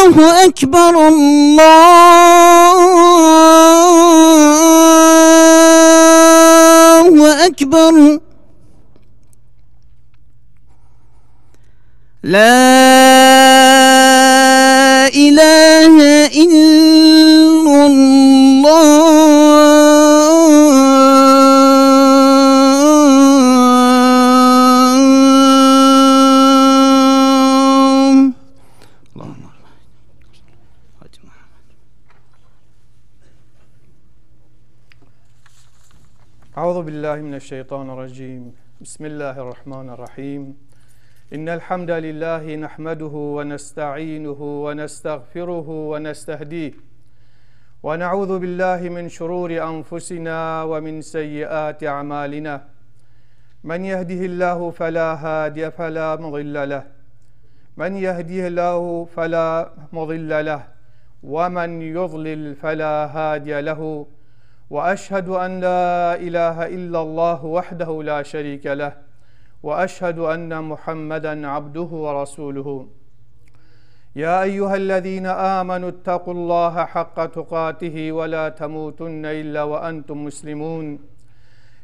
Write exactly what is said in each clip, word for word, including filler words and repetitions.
الله أكبر، الله أكبر. لا إله إلا الله. اللهم أعوذ بالله من الشيطان الرجيم. بسم الله الرحمن الرحيم. إن الحمد لله نحمده ونستعينه ونستغفره ونستهديه، ونعوذ بالله من شرور أنفسنا ومن سيئات أعمالنا. من يهده الله فلا هادي، فلا مضل له. من يهده الله فلا مضل له، ومن يضلل فلا هادي له. وأشهد أن لا إله إلا الله وحده لا شريك له، وأشهد أن محمدا عبده ورسوله. يا أيها الذين آمنوا اتقوا الله حق تقاته ولا تموتن إلا وأنتم مسلمون.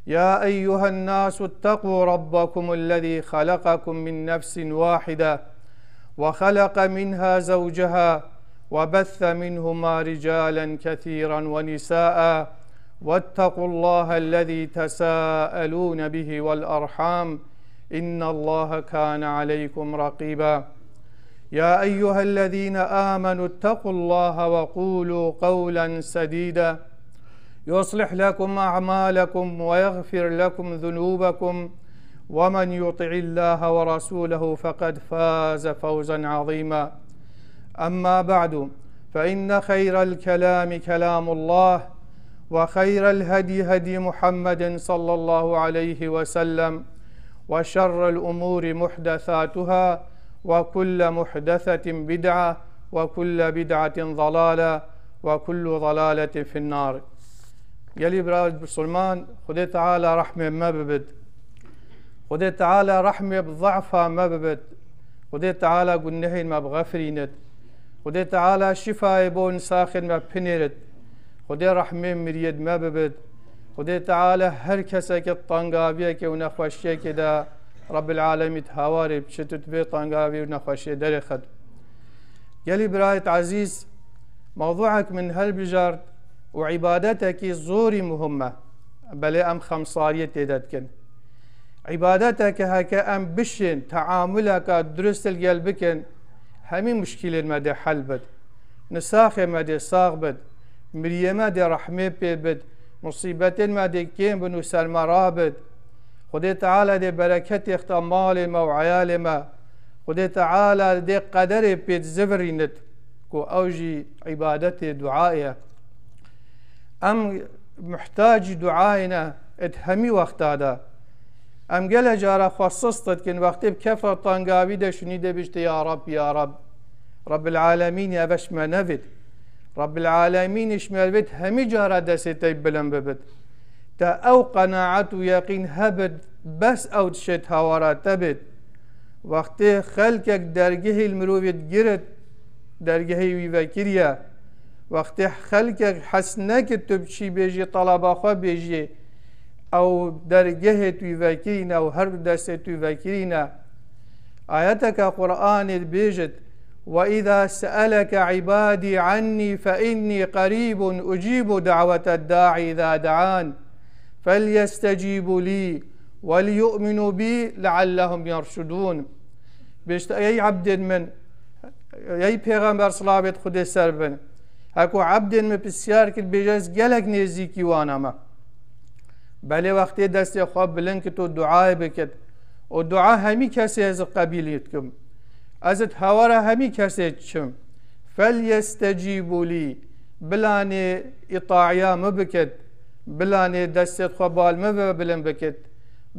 يا أيها الناس اتقوا ربكم الذي خلقكم من نفس واحدة وخلق منها زوجها وبث منهما رجالا كثيرا ونساء واتقوا الله الذي تساءلون به والأرحام إن الله كان عليكم رقيبا. يا أيها الذين آمنوا اتقوا الله وقولوا قولا سديدا يصلح لكم أعمالكم ويغفر لكم ذنوبكم ومن يطع الله ورسوله فقد فاز فوزا عظيما. أما بعد، فإن خير الكلام كلام الله، وخير الهدي هدي محمد صلى الله عليه وسلم، وشر الأمور محدثاتها، وكل محدثة بدعة، وكل بدعة ضلالة، وكل ضلالة في النار. Gelî bira Musulman, Xwedê Teala rehmê me bibit. Xwedê Teala rehmê bi zefa me bibit. Xwedê Teala gunehên me bixefirînit. Xwedê Teala şîfayê bo nisaxên me pinêrit. Xwedê rehmê miriyêd me bibit. Xwedê Teala her keseke di tengaviyekê û nexweşiyekê de Rabbil Alemîn di hawarê biçit û di vê tengavî û nexweşiyê derêxit. Gelî birayêt ezîz, mewdûek min helbijart û îbadetekî zorî muhim e. Belê em xemsariyê tê de dikin. Îbadeteke heke em bişên teamuleka durust li gel bikin, hemî muşkîlên me dê hel bit. Nisaxê me dê sax bit. Miriyê me dê rehmê pê bit. Musîbetên me dê kêm bin û ser me rabit. Xwedê Teala dê bereketê xta malê me û eyalê me. Xwedê Teala dê qederê pê zivirînit ku ew jî îbadetê dua ye. Em muhtacî duayê ne di hemî wexta de. Em gele cara xwe sist dikin, wextê bi kefa tengavî de şûnî dê bişte, "Ya Rab, ya Rab." Rabbil Alemîn ev ji me nevêt. Rabbil Alemîn ji me vêt hemî cara destê te bilind bibit. Te ew qenaet û yeqîn hebit, bes ew dişêt hawara te bêt. Wextê xelkek dergehê li mirovê digirit, dergehê wî vekiriye. Wextê xelkek hez nekir tu biçî bêjî, telaba xwe bêjî, ew dergehê tu wî vekirîne û her du destê tu wî vekirîne. Ayeteke Qur'anê dibêjit, "وإذا سألك عبادي عني فإني قريب أجيب دعوة الداع إذا دعان فليستجيبوا لي وليؤمنوا بي لعلهم يرشدون." Bêjte, "Ey ebdên min, ey Pêxember, silavêt Xwedê ser bin. Heko ebdên min pisyar kir, bêje ez gelek nêzîkî wana me." Belê wextê destê xwe bilind kit û duayê bikit. Û dua hemî kesê ez qebîlî dikim. Ez di hawara hemî kesê diçim. "فليستجيبوا لي." Bilanê îtaiya min bikit. Bilanê destê xwe bal min ve bilind bikit.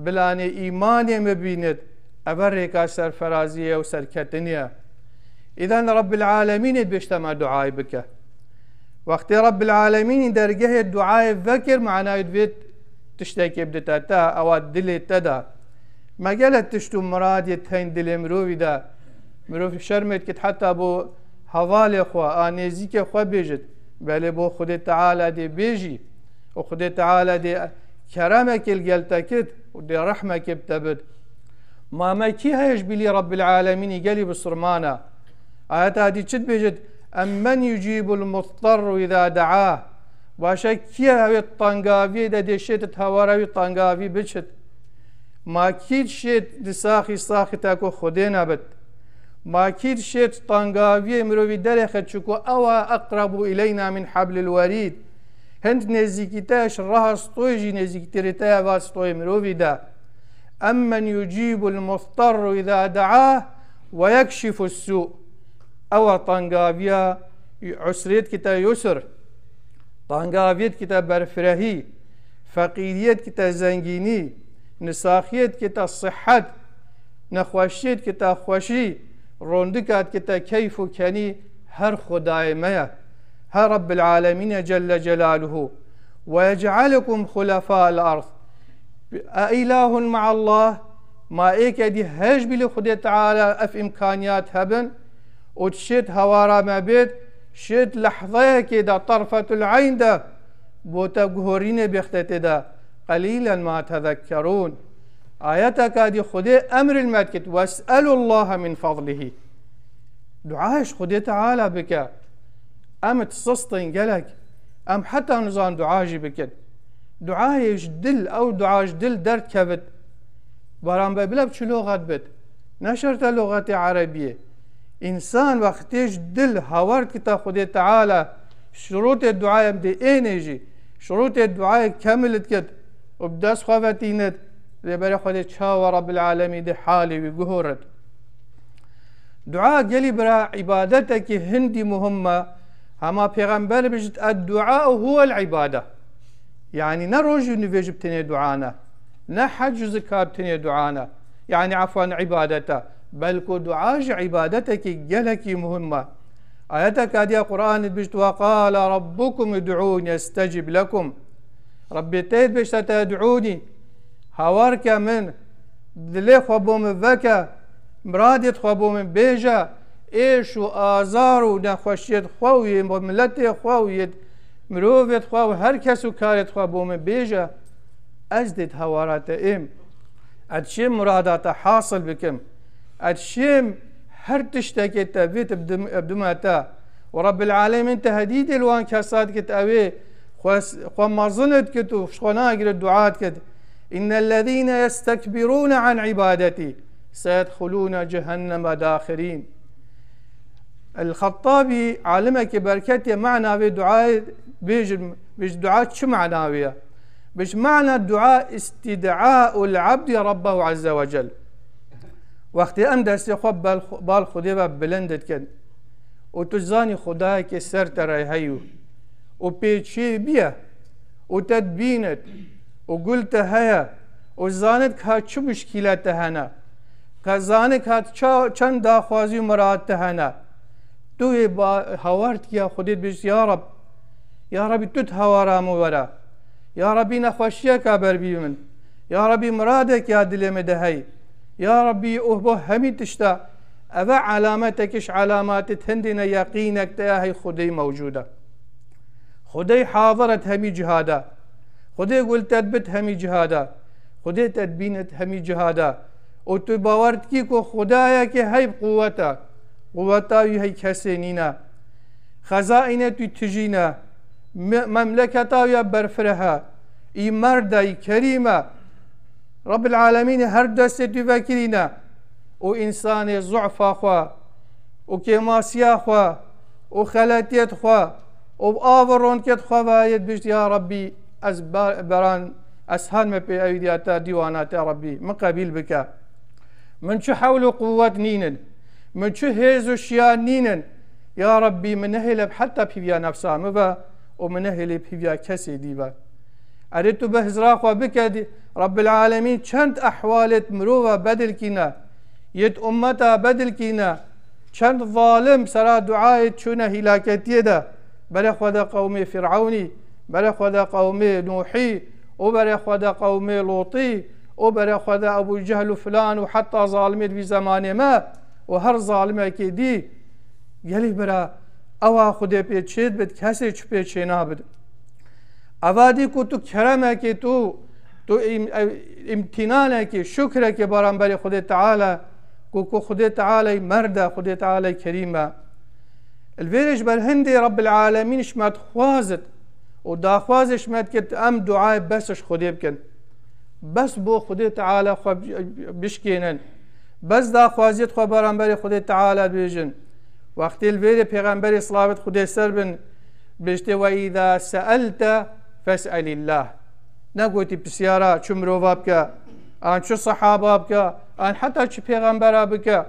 Bilanê îmanê min bînit. Eve rêka serferaziyê û serketinê ye. Îden Rabbil Alemînê dibêjte me duayê bike. Wextê Rabbil Alemînî dergehê duayê vekir, manayê divê tiştekê bidite te, ewa dilê te de. Me gelek tişt û miradê tên dilê mirovî de. Mirov şermê dikit heta bo hevalê xwe, a nêzîkê xwe bêjit, belê bo Xwedê Teala dê bêjî û Xwedê Teala dê keremekê li gel te kit û dê rehmekê bi te bit. Ma me kî heye ji bilî Rebbil Alemînî gelî bisurmana? Ayeta dî çi dibêjit? Emmen yucîbul mudterru îza de'ah. Baş e, kî ye ew ê tengaviyê de dê şêt di hewara wî tengavî biçit? Ma kî dişêt di saxî saxî te ku Xwedê nebit? Ma kî dişêt tengaviyê mirovî derêxit, çiku ew e eqrebu ileyna min heblil werîd. Hind nêzîkî te ji reha stoyê jî nêzîktirî te ye va stoyê mirovî de. Emmen yucîbul mudterru îza de'ah ve yekşifus sû. Ew e tengaviya usriyê dikite yusr. Tengaviya dikite berfirehî. Feqîriyê dikite zengînî. Nisaxiyê dikite sihet. Nexweşiyê dikite xweşî. Rondika dikite keyf û kenî. Her Xwedayê me ye. Her Rebbil Alemîn e Celle Celaluhu. Ve yec'alekum xulefa'el ard. E ilahun ma'allah? Ma êke dî hej bilî Xwedê Teala ev îmkaniyat hebin û dişêt hewara me bêt, şêt lehzeyekê de, terfetul eyn de, bo te guhorînê bêxte tê de. Qelîlen ma tezekkerûn. Ayeteka dî Xwedê emril me dikit, "Wes'elullaha min fadlihî." Dua ji Xwedê Teala bike. Em it sistin gelek. Em heta nizan dua jî bikin. Duayê ji dil, ew dua ji dil derdkevit. Baran be bila bi çi loxet bit. Ne şert e loxetê erebiyê. Însan wextê ji dil hawar dikite Xwedê Teala, şurûtê duayê em dê ênê jî, şurûtê duayê kemil dikit û bi dest xwe vetînit, lê berê Xwedê çawa Rebbil Alemî dê halê wî guhorit. Dua gelî bira îbadetekî hindî muhim e. Hema Pêxember bijit, "Eddu'a huwel îbade." Yanî ne rojî û nivêj bi tenê dua ne. Ne hec û zika bi tenê dua ne. Yanî efwan îbadet e. Belku dua jî îbadetekî gelekî muhim e. Ayeteka diya Qur'anê dibijit, "Ve qala rabbukum ud'ûni estecib lekum." Rebbê te dibêjte te ed'ûnî. Hawar ke min, dilê xwe bo min veke, miradê xwe bo min bêje, êş û azar û nexweşiyê xwe û yê miletê xwe û yê mirovê xwe û her kes û karê xwe bo min bêje, ez dê di hewara te êm. Ez dişêm murada te hasil bikim. Ez dişêm her tiştekê te vê te bidim-, bidime te. Û Rebbil Alemîn tehdîdê li wan kesa dikit, ew ê xwe, xwe mezin dikit û ji xwe nagire dua dikit. "Innellezîne yestekbirûne an îbadetî seyedxulûne cehenneme daxirîn." El-Xettabî, alimekî berketê mana vê duayê bêjin, bêj dua çi mana wê ye? Bêj mana dua îstîd'aul abdî Rebbehu Azze ve Cel. Wextê em destê xwe bal, bal Xwedê ve bilind dikin û tu zanî Xwedayekê ser te re heyû û pêçiyê bî ye û te dibînit û gul te heye û zanit ka çi muşkîle te hene, ka zanit ka ça-, çend daxwazî û mirad te hene. Tu wê ba-, hawar dikiya Xwedê dibêjî, "Ya Reb, ya Rebî tu di hawara min were. Ya Rebî nexweşiyeka ber bî min. Ya Rebî miradek ya dilê min de hey. Ya Rebî û bo hemî tişta." Eve alametek ji alamatê hindî ne, yeqînek te ya hey Xwedê mewcûd e. Xwedê hazir et hemî cihada. Xwedê gul te dibit hemî cihada. Xwedê te dibînit hemî cihada. Û tu bawer dikî ku Xwedayekê hey bi quwet e. Quweta wî hey kesê nîne. Xezaînet wî tijî ne. Me-, memleketa wî ya berfireh e. Î merd e, î kerîm e. Rebbil Alemînê her destê tu vekirîne û însanê zufa xwe û kêmasiya xwe û xeletiyet xwe û av û ronkiyet xwe ve yê dibêjt, "Ya Rebbî, ez ber-, beran, ez hanme pê ewîdiya te, dîwana te, Rebbî, min qebîl bike. Min çi hewl û quwwet nînin, min çi hêz û şiya nînin. Ya Rebbî, min nehêle heta pîviya nefsa min ve û min nehêle pîviya kesê dî ve." Erê tu bi hizra xwe bike dî, Rebbil Alemîn çend ehwalêt mirova bedil kîne, yêt ummeta bedil kîne, çend zalim sera duayê çûne hîlaketiyê de, berê xwe de qewmê Fîrewnî, berê xwe de qewmê Nûhî, û berê xwe de qewmê Lûtî, û berê xwe de Ebû Cehl û filan û heta zalimêt vî zemanê me û her zalimekê dî. Gelî bira, ewa Xwedê pê çêd bit, kesê çi pê çê nabit. Eva dî ku tu keremekê tu, tu im-, ev-, îmtînanekê, şukrekê baramberê Xwedê Teala, ku, ku Xwedê Teala mer de, Xwedê Teala kerîm e. Li vêrê ji ber hindê Rabbil Alemîn ji me dixwazit û daxwazê ji me dikit, em duayê bes ji Xwedê bikin. Bes bo Xwedê Teala xwe bi-, bişkênin. Bes daxwaziyê xwe beramberê Xwedê Teala bêjin. Wextê li vêrê Pêxemberê, silavêt Xwedê ser bin, bêjtê, "Ve îza seelte fes'elillah." Negotî pisyara çi mirova bike, an çi sehaba bike, an heta çi pêxembera bike.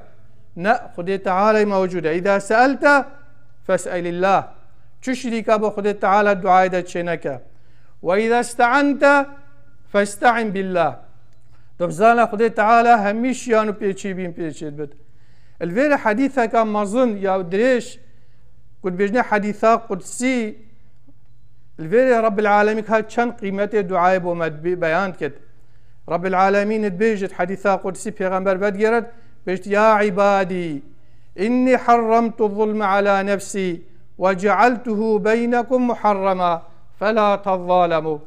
Ne, Xwedê Teala mewcûd e. "Îza seelte fes'elillah." Çi şirîka bi Xwedê Teala duayê de çêneke. "Ve îza ste'ente feste'in billah." Tu bizana Xwedê Teala hemî şiyan û pêçî bîn pêçê dibit. Li vêrê hedîseka mezin ya dirêj, ku dibêjne hedîsa qudsî, li vêrê Rabbil Alemîn ka çend qîmetê duayê bo me dibê-, beyan dikit. Rabbil Alemîn dibêjit, hedîsa qudsî Pêxember vedigeret, bêjt, "Ya îbadî, innî harramtu zulme ala nefsî ve cealtuhu beynekum muharrema, fela tezzalemû."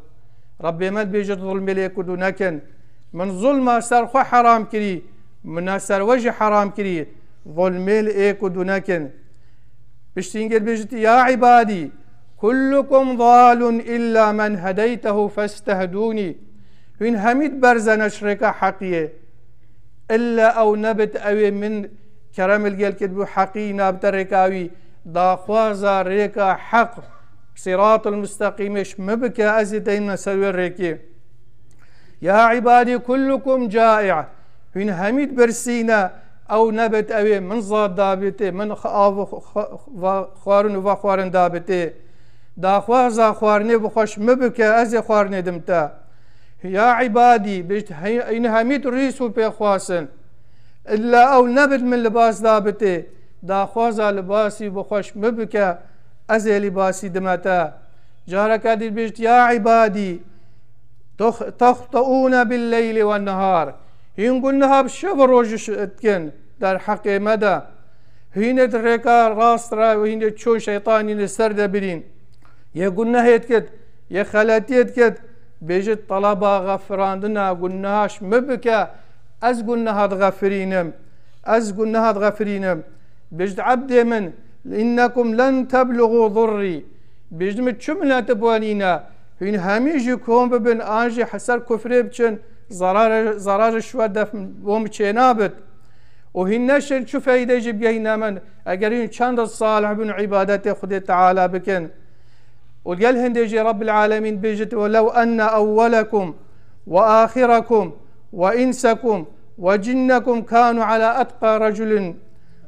Rabbê me dibêjit, "Zulmê lê ku dû nekin. Min zulma ser xwe heram kirî, min ser we jî heram kirî. Zulmê li ê ku dû nekin." Piştî hingê dibêjit, "Ya îbadî, kullukum dalun illa men hedeytehu festehdûnî." Hûn hemî diberzene ji rêka heqiyê. Illa ew nebit, ew ê min kerem li gel kir bû heqî nabite rêka wî. Daxwaza rêka heq, siratul musteqîmê ji min bike, ez ê deynim ser wê rêkê. "Ya îbadî kullukum cai'." Hûn hemî dibirsîne, ew nebit, ew ê min zad dabitê, min x-, av û x-, x-, va-, xwarin û vexwarin dabitê. Daxwaza xwarinê bi xwe ji min bike, ez ê xwarinê dim te. "Ya îbadî", bêjt, hey-, hûn hemî rîs û pêxwasin. Illa ew nebit min libas dabitê. Daxwaza libasî bi xwe ji min bike, ez ê libasî dime te. Careke dî bêjt, "Ya îbadî, tex-, texteûne bil leyli wen nehar." Hîn guneha bi şev û roj dikin derheqê me de. Hîn ê di rêka rast re, hîn ê çûn şeytanî li ser de birîn. Yê gunehê dikit, yê xeletiyê dikit, bêjit, "Talaba xefirandina guneha ji min bike, ez guneha dixefirînim, ez guneha dixefirînim." Bêjit, "Ebdê min, innekum len teblugu durrî." Bêjit, "Min çi minete bonîne? Hûn hemî jî kom bibin, an jî heser kufrê biçin, zarar, zarar ji we def bo min çênabit. Û hîn neşin çi feyde jî bigehîne min, eger hûn çend salih bin, îbadetê Xwedê Teala bikin." Û gel hindê jî Rabbil Alemîn bêjit, "Ve lew enne ewwelekum ve axirekum ve insekum ve cinnekum kanu ala etqa reculin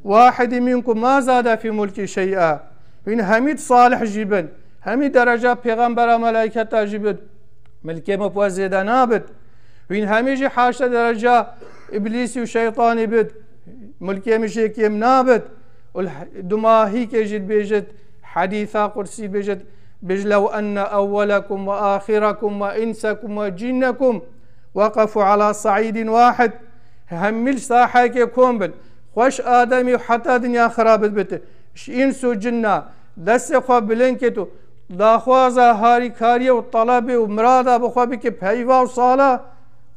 wahidin minkum ma zade fi mulki şey'a." Hûn hemî salih jî bin, hemî dereca pêxembera, melayketa jî bin, milkê me bi we zêde nabit. Hûn hemî jî haşa dereca îblîsî û şeytanî bit, milkê min jê kêm nabit. Û l-, dumahîkê jî dibêjit, hedîsa qudsî dibêjit, bêj, "Lew enne ewwelekum ve axirekum ve insekum ve cinnekum weqefu ala saîdin wahid." Hemî li sahekê kom bin. Xweş Ademî û heta dinya xirab bit. Ji îns û cinna destê xwe bilind kit û daxwaza harîkariyê û telebê û mirada bi xwe bike peyva û sala,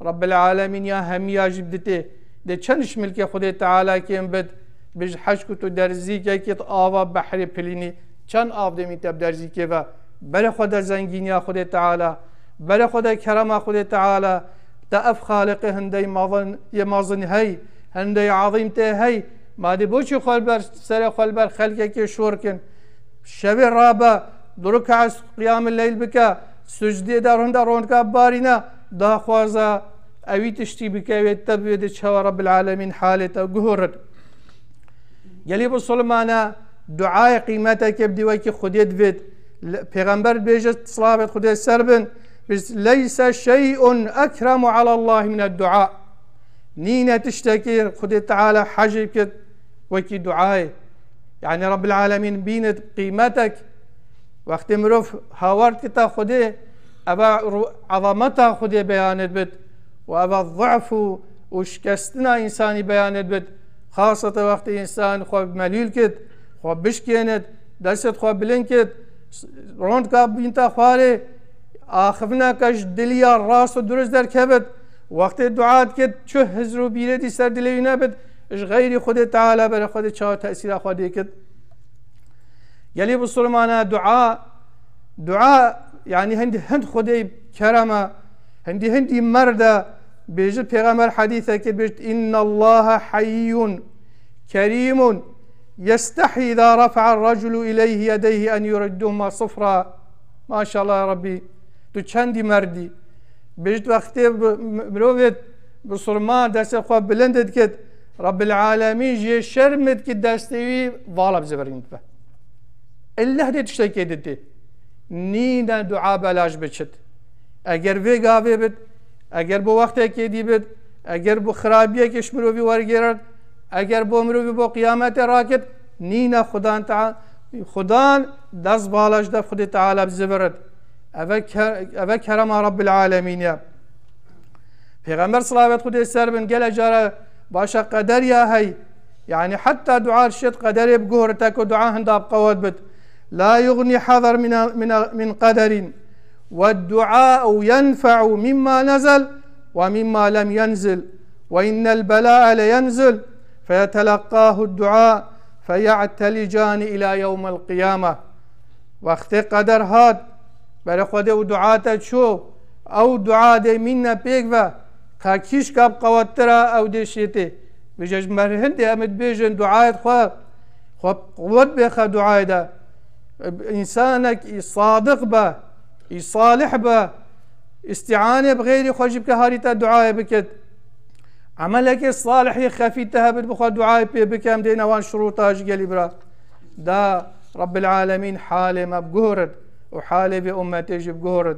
Rabbil Alemîn ya hemiya jî biditê. Dê çend ji milkê Xwedê Teala kêm bit, bi ji heşk û tu derzîkekî tu ava behrê pilînî, çend av demî te bi derzîkê ve. Berê xwe de zengîniya Xwedê Teala, berê xwe de kerema Xwedê Teala, te ev Xaliqê hindey mezin, yê mezin hey, hindey azîm tê hey. Ma dê boçî xwe li ber, serê xwe li ber xelkekê şor kin? Şevê rabe, du reka qiyamê leyl bike, sucdê de ronda ronka bibarîne, daxwaza ewî tiştî bike, wê te bivê de çawa Rabbil Alemîn halê te guhorit. Gelî bisilmane duayê qîmetekê bi dî wekî Xwedê divêt. Le-, Pêxember bêje, silavêt Xwedê ser bin, bêj, "Leyse şey'un ekremu alallahi mined dua." Nîne tiştekî Xwedê Teala hecî bikit wekî duayê. Yanî Rabbil Alemîn bînit qîmetek. Wextê mirov hawar dikita Xwedê, eva ru-, ezameta Xwedê beyanê dibit û eva zaf û, û şikestina însanî beyanê dibit. Xasete wextê însan xwe melûl kit, Xwe bişkênit, destêt xwe bilind kit, rond ka bînta xwarê, axivneke ji diliya rast û durist derkevit. Wextê dua dikit, çi hizr û bîrêdî ser dilê wî nebit, ji xeyrî Xwedê Teala berê Xwedê çawa tesîra xwe dê kit. Gelî bisilmana dua, dua, yanî hindî hind Xwedê kerem e, hindî hindî merd e, bêjit Pêxember hedîsekê bêjit, "Innallaha hayyun kerîmun yestehî îza rafa'a raculu ileyhi yedeyhi en yureddûhuma sıfra." Maşallah ya Rabbî, tu çendî merdî. Bêjit wextê bi-, mi-, mirovê bisilman destê xwe bilind dikit, Rabbil Alemîn jê şerm dikit destê wî vala bizivirînit be. Elleh dê tiştekê didê. Nîne dua belaş biçit. Eger vê gavê bit, eger bo wextekê dî bit, eger bo xirabiyekê ji mirovî wergêrit, eger bo mirovî bo qiyametê rakit, nîne Xudan Teala, Xudan dest bala ji def Xwedê Teala bizivirit. Eve ke-, eve kerema Rabbil Alemîn ye. Pêxember, silavet Xwedê ser bin, gele cara başa qederiya hey. Yani hetta dua şêt qederê biguhorite ku dua hinda bi qewet bit. La yughni hazar min, min, min qederin. Ve dua yenfe'u mimma nezel ve mimma lem yenzil. Ve innel bela'a le yenzil. Feyetelakkahu dua. Feye'telicani ila yevmel qiyame. Wextê qeder hat, berê Xwedê û dua te çû, ew dua dê mînne pêk ve, ka kîşka bi qewettir e, ew dê şêtê. Vêje ji me hindê em dibêjin duayê xwe, xwe quwet bêxe duayê de. Însanek î sadiq be, î salih be, îstîanê bi xeyrî xwe jî bike, harî te duayê bikit. Emelekê salihê xefî te hebit, bi xwe duayê pê bike, em dê wan şurûta ji gelî bira. Da Rabbil Alemîn halê me biguhorit û halê vê ummetê jî biguhorit.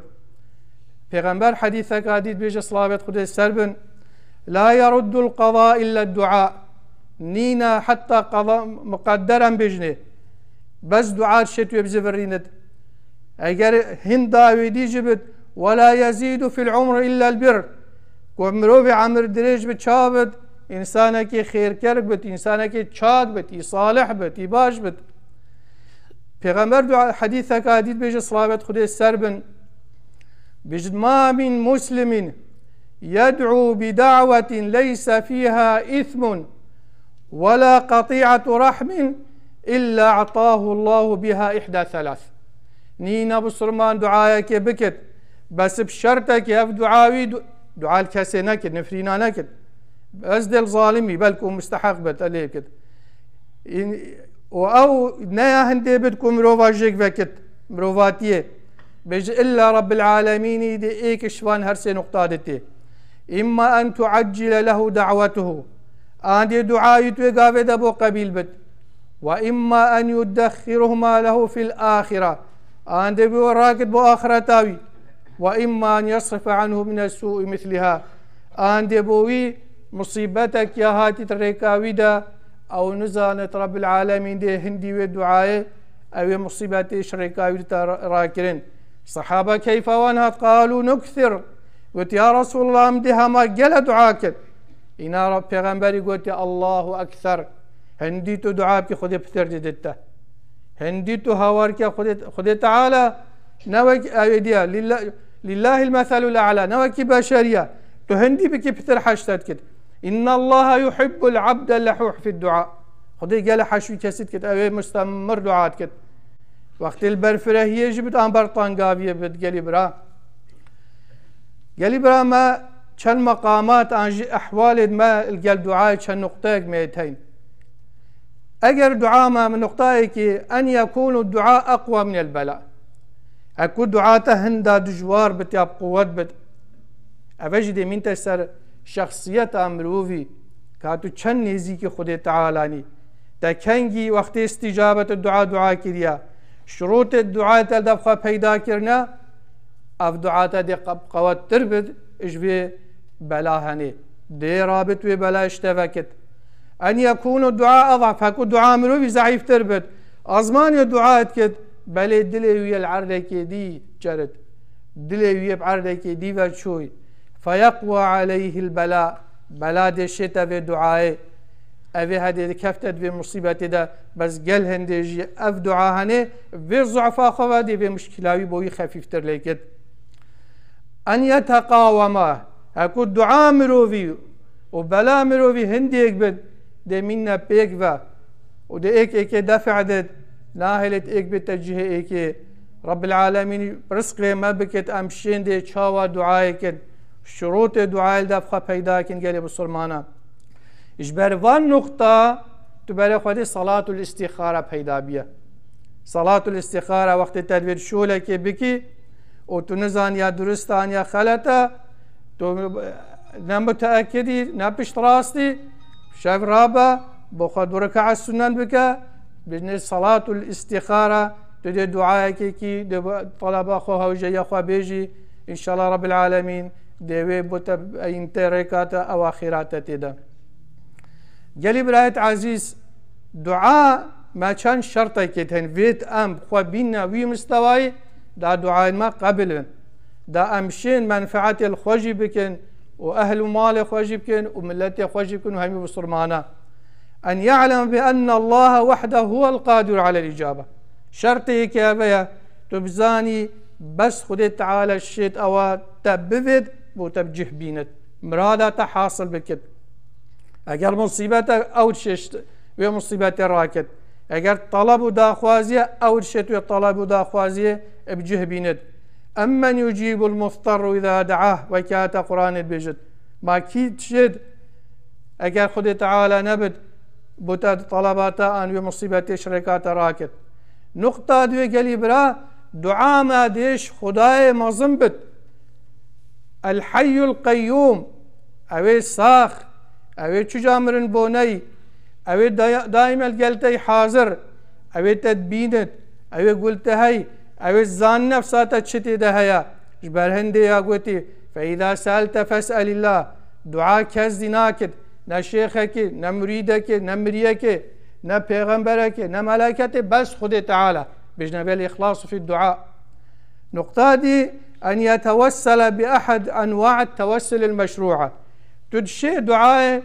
Pêxember hedîseka dît bêje, silavet Xwedê ser bin, "La yeruddul qada illa dua." Nîne heta qada muqedder em bêjinê. Bes dua şêt wê bizivirînit. Eger hin dawêdî jî bit, "Ve la yezidu fil umri illa al bir." Ku mirovê emir dirêj bit, ça bit, însanekî xêrker bit, însanekî çak bit, î salih bit, î baş bit. Pêxember dua, hedîseka dît bêje, silavet Xwedê ser bin. Bêjit, "Ma min muslimin yed'u bi da'wetin leyse fiha ismun ve la qati'atu rahmin illa a'tahu Allahu biha ihda selas." Nîne bisilman duayekê bikit, bes bi şertekê, ev dua wî du-, dua li kesê nekit, nifrîna nekit. Ez dê li zalimî, belkû mustehaq be, te lê bikit. În-, û ew ne ya hindê bit ku mirova jêk vekit, mirovatiyê. Bêje illa Rabbil Alemînî dê êk ji van her sê nuqta de tê. Imma en tuaccile lehu da'wetuhu. An dê duayî tu yê gavê de bo qebîl bit. Ve imma en yuddexiruhuma lehu fil axira. An dê bi we rakit bo axireta wî. Ve imma en yasrife anhu mine su'i misliha. An dê bo wî musîbetek ya hatî di rêka wî de, ew nizanit Rabbil Alemîn dê hindî wê duayê, ew ê musîbetê ji rêka wî de ra-, rakirin. Sehaba keyfa wan hat, qalu nukthir. Got, ya Resulallah, em dê hema gele dua kir. Îna Rab-, Pêxemberî gotiye, Allahu ekser. Hindî tu dua bikî, Xwedê pitir didit te. Hindî tu hawar ke Xwedê, Xwedê Teala ne wek ew ê diya, lilla-, lillahil meselul a'la, ne wekî beşeriya. Tu hindî bikî, pitir heştet kit. Innallaha yuhibbul abdel lehuh fid dua. Xwedê gele heşû kesît kit, ew ê mustemir dua dikit. Wextê li ber firehiyê jî bit, an ber tangaviyê bit, gelî bira. Gelî bira me çend meqamat an jî ehwalê me li gel duayê çend nuqteyek me yê teyn. Eger dua me min nuqtayekî en yekûnu dua eqwa minel bela. Eku dua te hinda dijwar bit ya bi quwet bit. Eve jî dê mîn te ser şexsiyeta mirovî ka tu çend nêzîkî Xwedê Teala nî. Te kengî wextê îstîcabet dua dua kiriya. Şurûtê duayê te li dev xwe peyda kirine, ev dua te dê qe-, qewettir bit ji vê bela henê. Dê rabit wê bela ji te vekit. En yekûnu dua ed'af, heku dua mirovî zeîftir bit. Ezmanê dua dikit, belê dilê wî ye li erdekê dî çerit. Dilê wî ye bi erdekê dî ve çûy. Feyeqwa aleyhil bela. Bela dê şête vê duayê. Ev ê hedê dikefte di vê musîbetê de, bes gel hindê jî ev dua hene, vê zuefa xwe ve dê vê muşkila wî bo wî xefîftir lê kit. En yeteqawema, heku dua mirovî û bela mirovî hindêk bit, dê mînne pêk ve û dê êk êkê defe dit, nahêlêt êk bite cihê êkê. Rabbil Alemîn rizqê me bikit, em şên dê çawa duayê kin. Şurûtê duayê li dev xwe peyda kin gelê bisilmana. Ji ber van nuqta tu berê xwe dê salatul îstîxara peyda biye. Salatul îstîxara wextê te divê şolekê bikî û tu nizaniya durist an ya xelet e, tu ne muteekidî, ne piştrastî, şev rabe, bo xwe du rekaet sunen bike, bijnê salatul îstîxara, tu dê duayekê kî, dê talaba xwe hewjeya xwe bêjî, înşallah Rabbil Alemîn dê wê bo te eyin te rêka te ew axîra te tê de. Gelî birayet ezîz, dua me çend şertekê tên vêt em xwe bînne wî mistewayî, da duayên me qebil bin. Da em şên menfeetê li xwe jî bikin û ehl û malê xwe jî bikin û miletê xwe jî bikin û hemî bisilmana. En ya'lem bi enne Allahe wehdehu huwel qadiru alel îcabe. Şertê yekê eve ye, tu bizanî bes Xwedê Teala şêt ewa te bivêt, bo te bi cih bînit. Mirada te hasil bikit. Eger musîbet e, ew dişêşt wê musîbetê rakit. Eger talab û daxwaziye, ew dişêt wê talab û daxwaziye bi cih bînit. Emmen yucîbul muzterru îza de'ah, wekî ayeta Qur'anê dibêjit. Ma kî dişêt, eger Xwedê Teala nebit, bo te talaba te an wê musîbetê şirêka te rakit. Nuqta duê gelî bira, dua me dêş Xwedayê mezin bit. El Hayyul Qeyyûm, ew ê sax, ew ê çuca mirin bo ney, ew ê daya-, daîm el gel tey hazir, ew ê te dibînit, ew ê gul te hey, ew ê zan nefsa te çi tê de heye. Ji ber hindê ya gotî, "Fe îza seelte fes'elillah." Dua kes dî nakit, ne şêxekî, ne murîdekî, ne miriyekî, ne pêxemberekî, ne meleketê, bes Xwedê Teala. Bijne vel îxlas fî dua. Nuqta dî, en yetewessele bi ehed enwa'et tewessulil meşru'a. Tu dişê duayê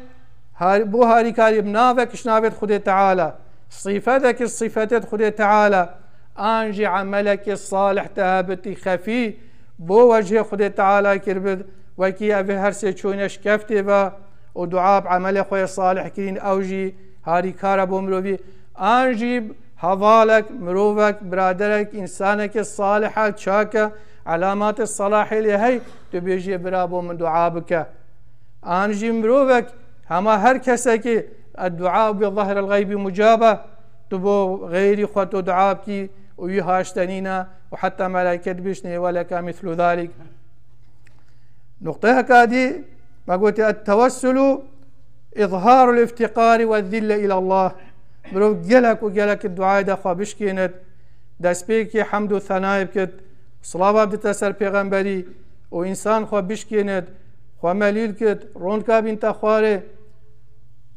har-, bo harîkarî bi navek ji navêt Xwedê Teala, sîfetek ji sîfetêt Xwedê Teala, an jî emelekê salih te hebitî xefî, bo wecihê Xwedê Teala kirbit, wekî ev ê her sê çoyne şikeftê ve û dua bi emelê xwe yê salih kirîn, ew jî harîkar e bo mirovî. An jî hevalek, mirovek, biraderek, însanekê salih e, çak e, elamatê selahê lê hey, tu bêjî, "Bira, bo min dua bike." An jî mirovek, hema her kesekî, "Eddu'a bi zahril gaybi mucabe", tu bo xeyrî xwe tu dua bikî û wî haşte nîne û heta melaiket bişnê, "Ve leke mislu zalik." Nuqteyeka dî, me gotî, "Et-tewassulu izharul iftiqari ve zille ilallah." Mirov gelek û gelek duayê de xwe bişkênit, destpêkê hemd û senayê bikit, silava bidite ser pêxemberî û însan xwe bişkênit, xwe melîl kit, rondka bînte xwarê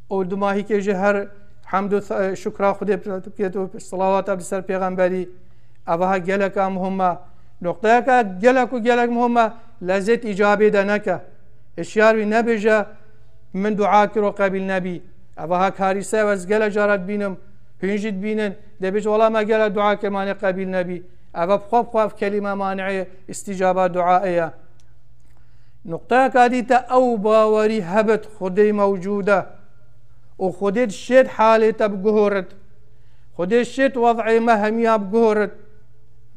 û dumahîkê jî her hemd û th-, şukra Xwedê bikit û silawata bidite ser pêxemberî. Evaha geleka muhim e. Nuqteyeka gelek û gelek muhim e, lezet îcabê de neke. Hişyar bî, nebêje, "Min dua kiro qebîl nebî." Evaha karîse ez gele cara dibînim, hûn jî dibînin, dê bêje, "Wela me gele dua kir, manê qebîl nebî." Eva bi xwe bi xwe ev kelîme mani'ê îstîcaba duayê ye. Nuqteyeka dî te ew bawerî hebit Xwedê mewcûd e û Xwedê dişêt halê te biguhorit. Xwedê şêt wez'ê me hemiya biguhorit.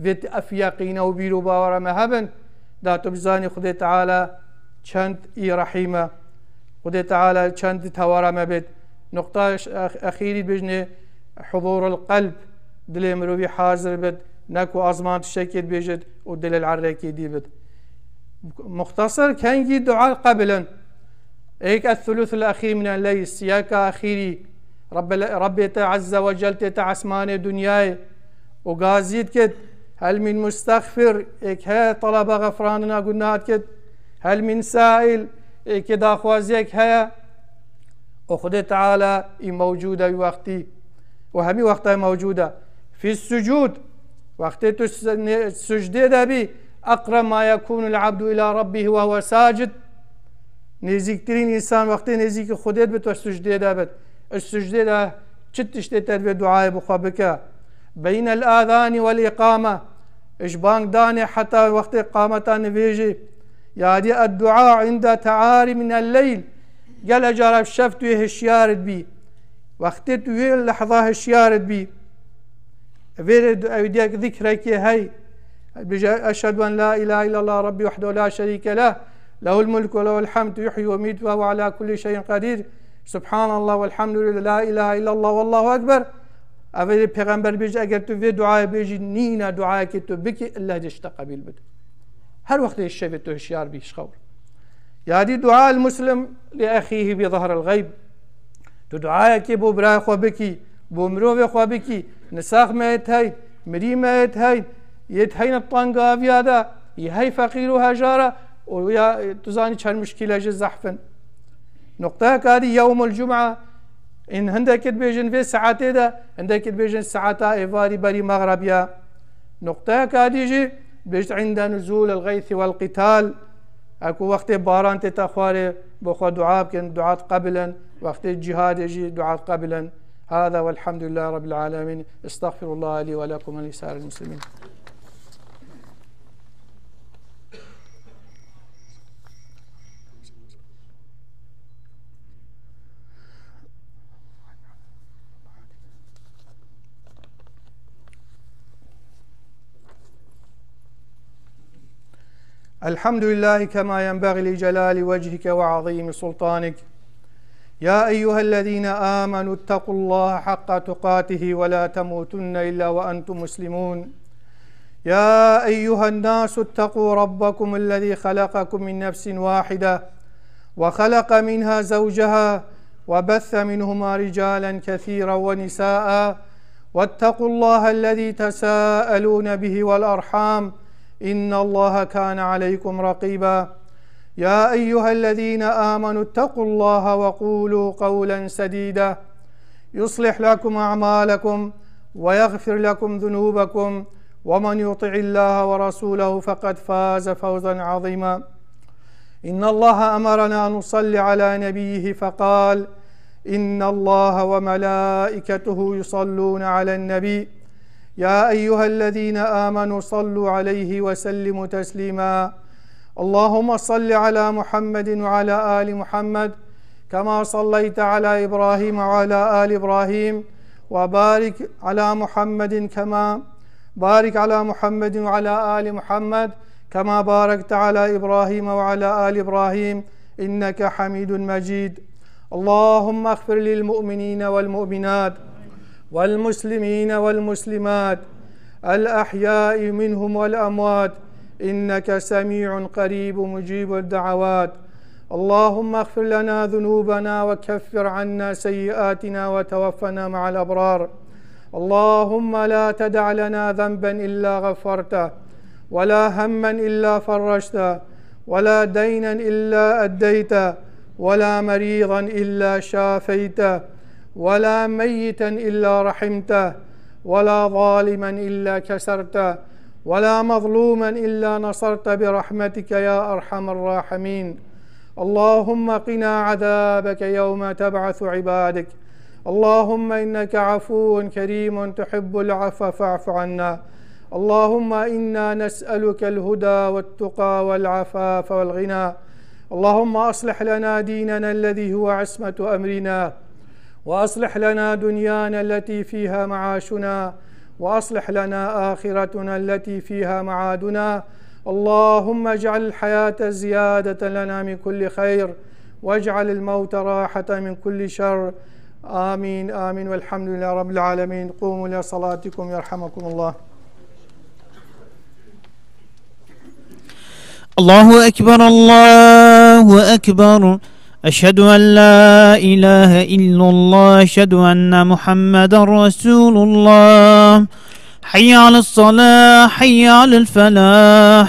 Vê ev yeqîne û bîr û bawera me hebin, da tu bizanî Xwedê Teala çend î rehîm e. Xwedê Teala çend tewara me bêt. Nuqta ex-, exîrî bijnê huzûrul qelb, dilê mirovî hazir bit, ne ku azman tiştekê dibêjit û dilê li errekê dî bit. Muxtasir, kengî dua qebilin. Êk ethuluthul exîr mine leyl, siyeka exîrî. Rabbe-, Rabbê te Azze ve Cel tê te esmanê dinyayê û gazî dikit, "Hel min mustexfir", êk heye talaba xefirandina gunah dikit, "Hel min sail", êkê daxwaziyek heye. Û Xwedê Teala î mewcûd e wî wextî. Û hemî wexta mewcûd e. Fî sucûd, wextê tu s-, ne-, sucdê de bî, "Eqreb ma yekûnul abdu ila rabbihî ve huve sacid." Nêzîktirîn însan wextê nêzîkî Xwedê dibit ve sucdê de bit. Ji sucdê de çi tiştê te divê duayê bi xwe bike. Beynel azanî wel îqame, ji bang danê heta wextê qameta nivêjê. Yadî eddua inde tearî minel leyl. Gele cara bi şev tu yê hişyar dibî. Wextê tu yê lehza hişyar dibî. Vêrê du-, ew diyek zikrekê hey. Bije, "Eşhedü en la ilahe illallah Rabbi wahdehu la şerike leh. Lehul mulku ve lehul hamdu yuhyi ve yumitu ve huve ala kulli şeyin kadir. Subhanallah velhamdülillah, la ilahe illallah, vallahu ekber." Ev ê Pêxember bêje, eger tu vê duayê bêjî, nîne duayekê tu bikî, Allah dê ji te qebîl bide. Her wextê şevê tu hişyar bî ji xew. Yadî dua el muslim li ehîhî bi zahril xeyb. Tu duayekê bo birayê xwe bikî, bo mirovê xwe bikî, nisax me yê teyn, mirî me yê teyn, yê teyn di tengaviya de, yê hey feqîr û hejar e, û ya, tu zanî çend muşkîle jî zehf in. Nuqteyeka dî yewmul cum'a, in hindekî dibêjin vê saetê de, hindekî dibêjin saeta êvarî berî mexreb ya. Nuqteyeka dî jî bêjt inde nuzûl el-geyth wel-qital. Eku wextê baran tê te xwarê, bo xwe dua bikin, dua diqebilin. Wextê cihadê jî dua diqebilin. Hada velhamdülillah Rabbil alemin. Estağfirullah li ve lekum ve li sairil muslimin. الحمد لله كما ينبغي لجلال وجهك وعظيم سلطانك. يا أيها الذين آمنوا اتقوا الله حق تقاته ولا تموتن إلا وأنتم مسلمون. يا أيها الناس اتقوا ربكم الذي خلقكم من نفس واحدة وخلق منها زوجها وبث منهما رجالا كثيرا ونساء واتقوا الله الذي تساءلون به والأرحام إن الله كان عليكم رقيبا. يا أيها الذين آمنوا اتقوا الله وقولوا قولا سديدا يصلح لكم أعمالكم ويغفر لكم ذنوبكم ومن يطع الله ورسوله فقد فاز فوزا عظيما. إن الله أمرنا أن نصلي على نبيه فقال: إن الله وملائكته يصلون على النبي يا أيها الذين آمنوا صلوا عليه وسلموا تسليما. اللهم صل على محمد وعلى آل محمد كما صليت على إبراهيم وعلى آل إبراهيم وبارك على محمد كما بارك على محمد وعلى آل محمد كما باركت على إبراهيم وعلى آل إبراهيم إنك حميد مجيد. اللهم اغفر للمؤمنين والمؤمنات والمسلمين والمسلمات الأحياء منهم والأموات إنك سميع قريب مجيب الدعوات. اللهم اغفر لنا ذنوبنا وكفر عنا سيئاتنا وتوفنا مع الأبرار. اللهم لا تدع لنا ذنبا إلا غفرته ولا هما إلا فرجته ولا دينا إلا أديته ولا مريضا إلا شافيته ولا ميتا إلا رحمته ولا ظالما إلا كسرته ولا مظلوما إلا نصرت برحمتك يا أرحم الراحمين. اللهم قنا عذابك يوم تبعث عبادك. اللهم إنك عفو كريم تحب العفو فاعف عنا. اللهم إنا نسألك الهدى والتقى والعفاف والغنى. اللهم أصلح لنا ديننا الذي هو عصمة أمرنا، وأصلح لنا دنيانا التي فيها معاشنا، وأصلح لنا آخرتنا التي فيها معادنا. اللهم اجعل الحياة زيادة لنا من كل خير، واجعل الموت راحة من كل شر. آمين، آمين، والحمد لله رب العالمين. قوموا إلى صلاتكم يرحمكم الله. الله أكبر، الله أكبر. أشهد أن لا إله إلا الله، أشهد أن محمدا رسول الله. حي على الصلاة، حي على الفلاح.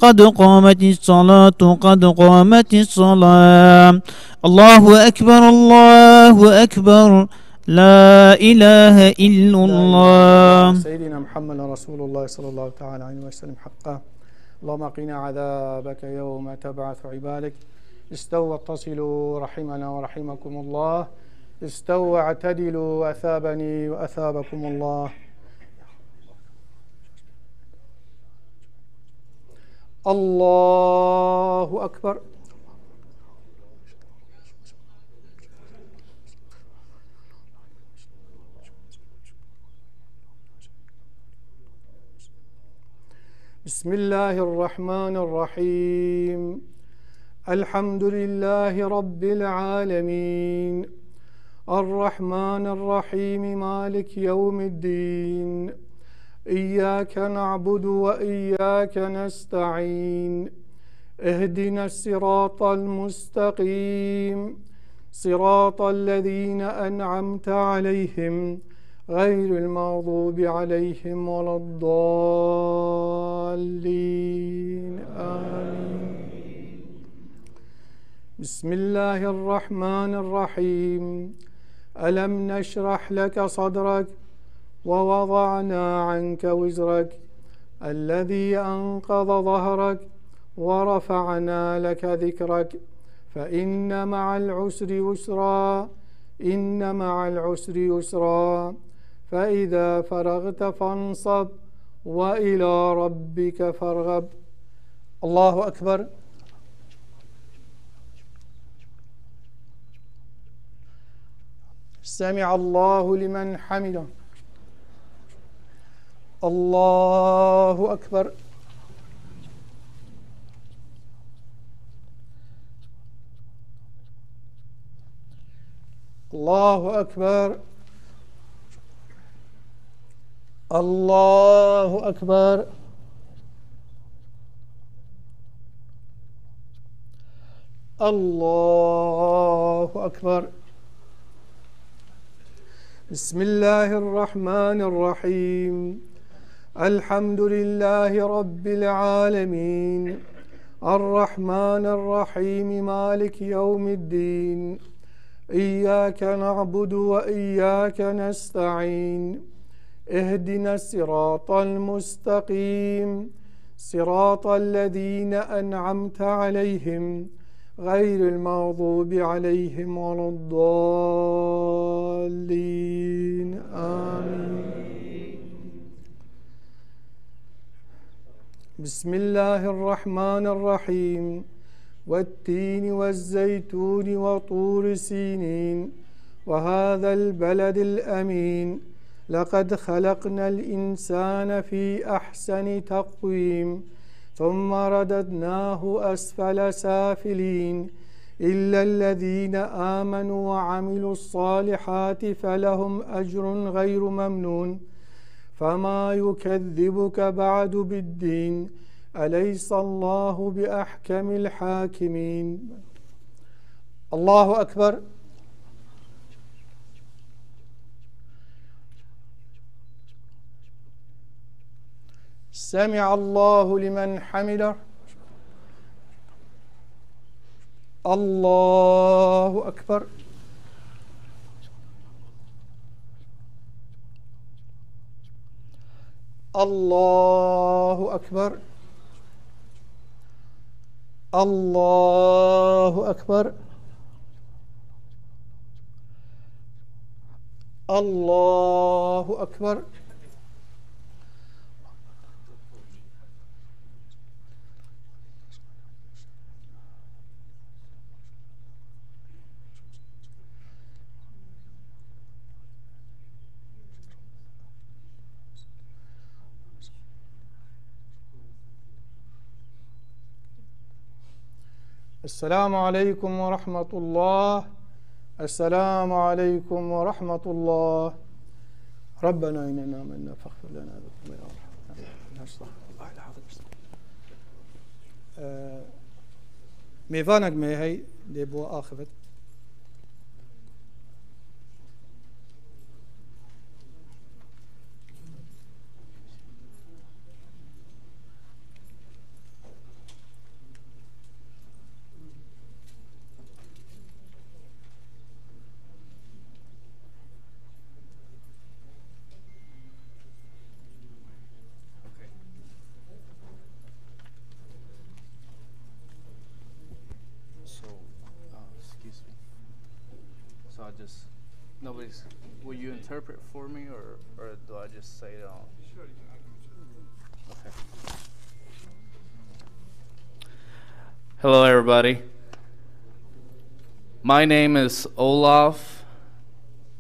قد قامت الصلاة، قد قامت الصلاة. الله أكبر، الله أكبر. لا إله إلا الله. سيدنا محمد رسول الله صلى الله تعالى عليه وسلم حقا. اللهم قنا عذابك يوم تبعث عبادك. استووا واتصلوا رحمنا ورحمكم الله. استووا واعتدلوا، أثابني وأثابكم الله. الله أكبر. بسم الله الرحمن الرحيم. الحمد لله رب العالمين. الرحمن الرحيم. مالك يوم الدين. إياك نعبد وإياك نستعين. اهدنا الصراط المستقيم. صراط الذين أنعمت عليهم غير المغضوب عليهم ولا الضالين. آمين. بسم الله الرحمن الرحيم. ألم نشرح لك صدرك ووضعنا عنك وزرك الذي أنقض ظهرك ورفعنا لك ذكرك فإن مع العسر يسرا، إن مع العسر يسرا، فإذا فرغت فانصب، وإلى ربك فارغب. الله أكبر. سمع الله لمن حمده. الله أكبر. الله أكبر. الله أكبر. الله أكبر. بسم الله الرحمن الرحيم. الحمد لله رب العالمين. الرحمن الرحيم. مالك يوم الدين. إياك نعبد وإياك نستعين. اهدنا الصراط المستقيم. صراط الذين أنعمت عليهم غير المغضوب عليهم ولا الضالين. آمين. بسم الله الرحمن الرحيم. والتين والزيتون وطور سينين وهذا البلد الأمين. لقد خلقنا الإنسان في أحسن تقويم. ثم رددناه أسفل سافلين. إلا الذين آمنوا وعملوا الصالحات فلهم أجر غير ممنون. فما يكذبك بعد بالدين. أليس الله بأحكم الحاكمين. الله أكبر. سمع الله لمن حمده. الله أكبر. الله أكبر. الله أكبر. الله أكبر. السلام عليكم ورحمة الله. السلام عليكم ورحمة الله. ربنا إننا آمنا فاغفر لنا ذنوبنا وارحمنا. Ee, mêvanek me hey dê bo axivit. So, uh, excuse me. So I just Nobody's. Will you interpret for me, or, or do I just say it all? Okay. Hello, everybody. My name is Olaf.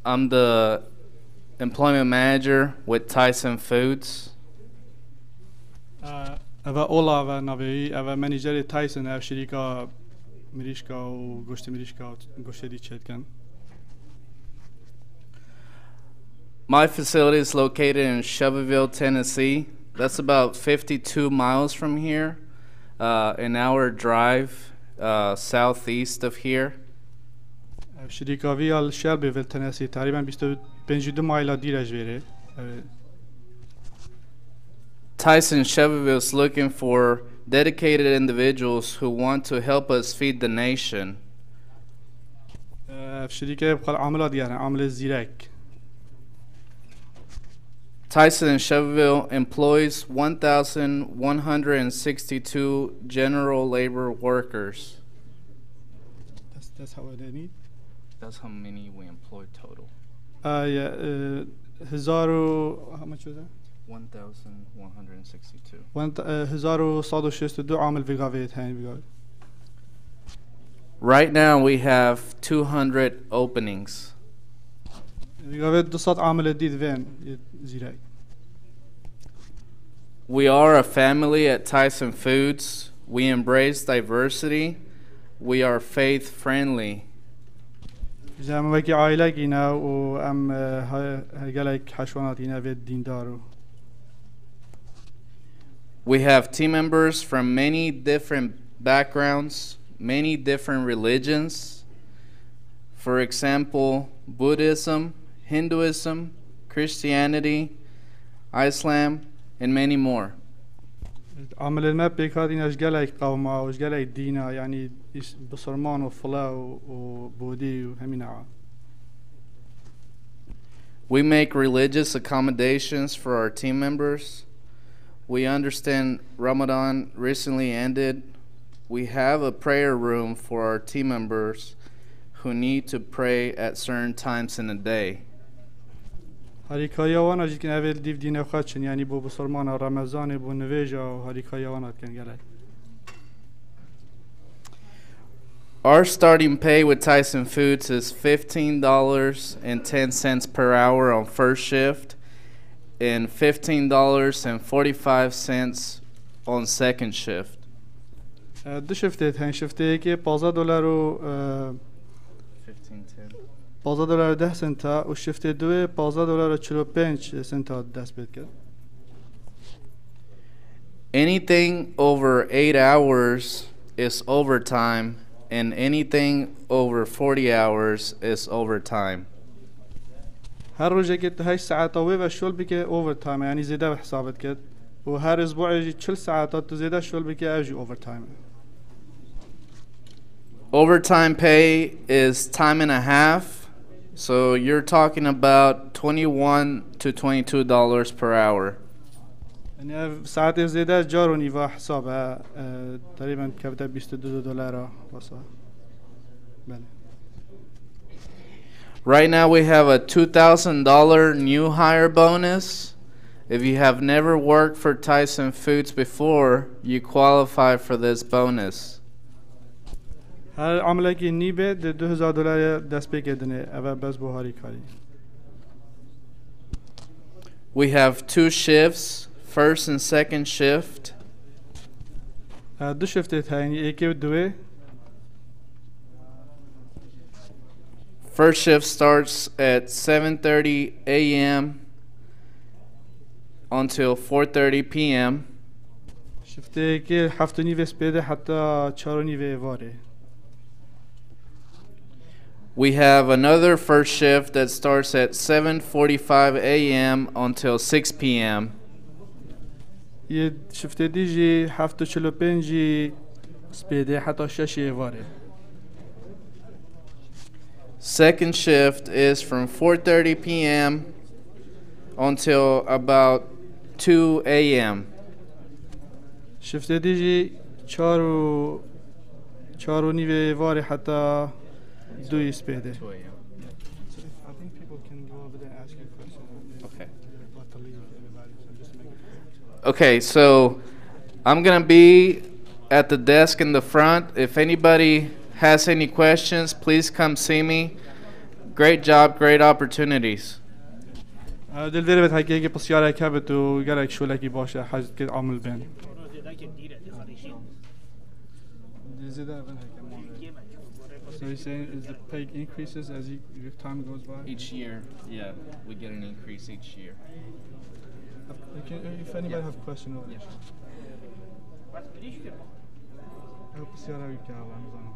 I'm the employment manager with Tyson Foods. Eve Olaf e navê wî, eve menajerê Tyson, ev şirîka mirîşka û goştê mirîşka û goştê dî çêdikin. My facility is located in Shelbyville, Tennessee. That's about fifty-two miles from here, uh, an hour drive, uh, southeast of here. Ev şirîka vî ya li Shelbyville, Tennessee, teqrîben bîst û pêncî du mayla dîr e ji vêrê. Ev ê Tyson Shelbyville is looking for dedicated individuals who want to help us feed the nation. Ev şirîke bi xwe amila diyar in, amilê zîrek. Tyson Shelbyville employs one thousand one hundred and sixty-two general labor workers. That's, that's how many? That's how many we employ total. Ay, e, hezar û, how much was that? One thousand one hundred and sixty-two. One th-, e, hezar û sed û şêst û du amil vê gavê hene vê gavê. Right now we have two hundred openings. Vê gavê du sed amilê dî divên, yê zîrek. We are a family at Tyson Foods. We embrace diversity. We are faith friendly. Ji em wekî aîlekî ne û em, e, he-, he-, gelek heşwanatî ne vê dîndar û. We have team members from many different backgrounds, many different religions. For example, Buddhism, Hinduism, Christianity, Islam, and many more. Amilên me pêk hatîne ji gelek qewma û ji gelek dîna, yanî îs-, bisilman û file û, û bodî û hemî newa. We make religious accommodations for our team members. We understand Ramadan recently ended. We have a prayer room for our team members who need to pray at certain times in the day. Harîkariya wan a jî dikin, ev ê li dîv dîne xwe çin, yanî bo bisilmana Remezanê, bo nivêja û harîkariya wan a dikin gelek. Our starting pay with Tyson Foods is fifteen dollars and ten cents per hour on first shift and fifteen dollars and forty-five cents on second shift. E, du şiftê hene, şiftê yekê pazdeh dolar û, e, fifteen ten. Pazdeh dolar û deh senta û şiftê duê pazdeh dolar û çil û pênc senta dest pê dike. Anything over eight hours is overtime, and anything over forty hours is overtime. Her rojekê tu heşt saeta wê ve şol bike overtime, yanî zêde ve hesabet ket. Û her isbuê jî çil saeta tu zêde şol bike, ev jî overtime e. Overtime pay is time and a half, so you're talking about twenty-one to twenty-two dollars per hour. Yani ev saetê zêde car û nîva hesab e, e, teqrîben kevte bîst û du dolara wesa. Belê. Right now we have a two thousand dollar new hire bonus. If you have never worked for Tyson Foods before, you qualify for this bonus. Her amilekî nî bê, di du hezar dolarê destpêkê dinê. Ev e bes bo harîkarî. We have two shifts, first and second shift. E, du shiftê hene, yekê û duê. First shift starts at seven thirty a m until four thirty p m. Shiftê yekê heft û nîvê spêdê heta çar û nîvê êvarê. We have another first shift that starts at seven forty-five a m until six p m. Yê shiftê dî jî heft û çil û pêncî spêdê heta şeşê êvarê. Second shift is from four thirty p m until about two a m. Shiftê dî jî çar û, çar û nîvê êvarê heta duyê spêdê. Okay, so I'm going to be at the desk in the front. If anybody has any questions, please come see me. Great job, great opportunities. Dilvêrê ve heke yekê pisyarek hebe tu gelek şolekî baş e, hez dikir amil bên. Zêde ev heke mavê. So he's saying is the pay increases as you, your time goes by? Each year, yeah, we get an increase each year. You can, if anybody have question over there. Ev pisyara wî ke, em zanin.